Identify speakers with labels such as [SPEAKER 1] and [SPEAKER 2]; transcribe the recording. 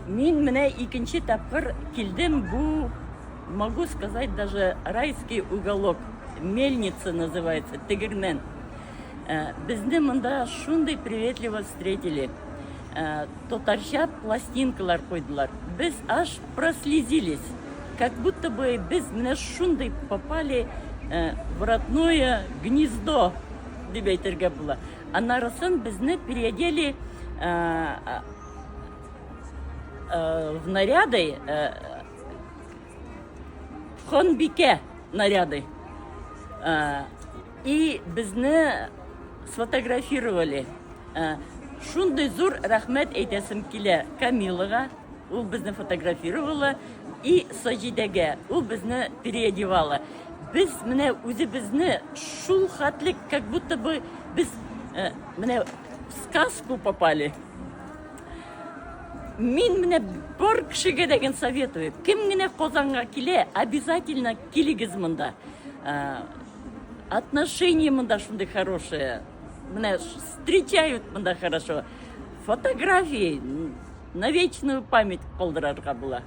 [SPEAKER 1] Мин менә икенче тапкыр килдем, бу, могу сказать, даже райский уголок, мельница называется, тегермән. Безне монда шундый приветливо встретили. Татарча пластинкалар куйдылар. Без аж прослезились. Как будто бы без менә шундый попали в родное гнездо, дип әйтергә була. Аннарысын безне переодели в наряды, ханбикә наряды. И безне сфотографировали. Шундый зур рәхмәт әйтәсем килә Камилага, ул безне фотографировала, и Саҗидәгә, ул безне переодевала. Без менә үзебезне шул хәтле, как будто бы без менә в сказку попали. Мин менә бар кешегә дә советую. Кем генә Казанга килә, обязательно килегез монда. Отношения монда шундый хорошие. Менә встречают монда хорошо. Фотографии на вечную память калдырырга була.